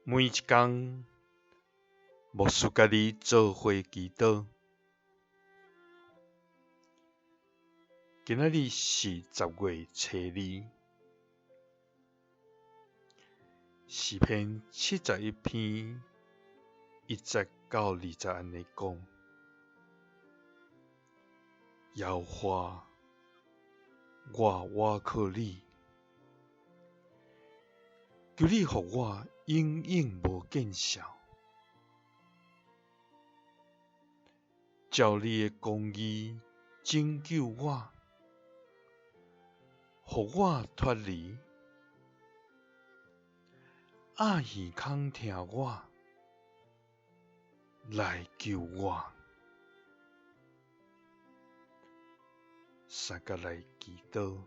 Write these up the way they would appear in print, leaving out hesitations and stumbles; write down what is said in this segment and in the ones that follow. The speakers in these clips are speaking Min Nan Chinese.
每一工，牧師佮你做伙祈禱。今仔日是10月初2，詩篇71篇1節到2節按呢講：耶和華，我倚靠你，求你予我永永無見笑，照你的公義拯救我，予我脫離。掩耳孔聽我，來救我。三佮來祈禱，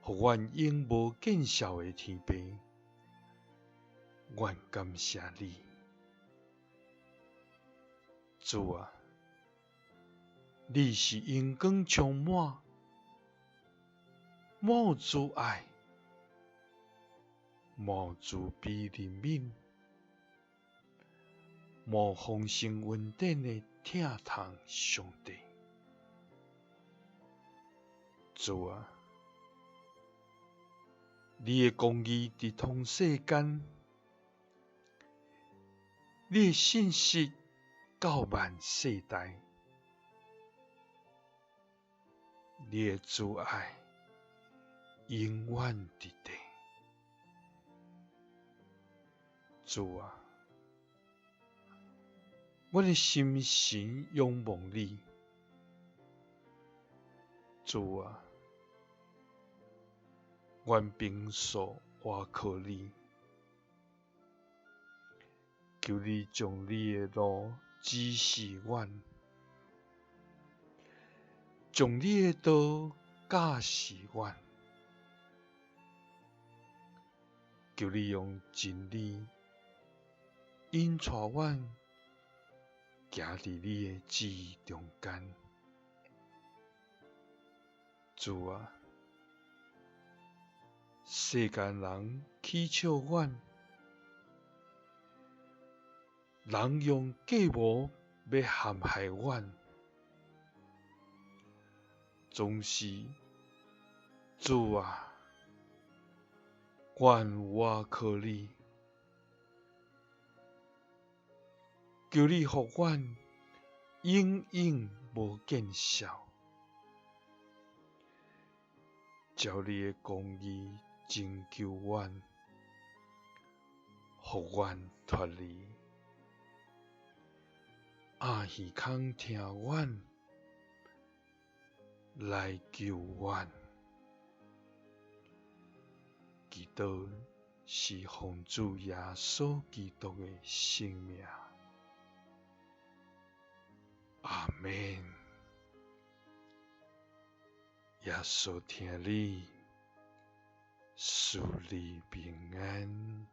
予阮永無見笑的天父，阮感謝你，主啊，你是榮光充滿、滿有慈愛、滿有慈悲憐憫、滿有豐盛恩典的疼痛上帝。主啊，你的公義直通世間，你的信實到萬世代，你的慈愛永遠佇地。主啊，阮的心神仰望你，主啊，阮平素倚靠你，求你將你的路指示阮，將你的道教示阮，求你用真理引帶阮行佇你的旨意中間。主啊，世間人取笑阮，人用計謀欲陷害阮，總是主啊，阮倚靠你，求你予阮永永無見笑，照你的公義拯救阮，予阮脫離。掩耳孔聽阮，來救阮。祈禱是奉主耶穌基督的聖名。阿們。耶穌疼你，賜你平安。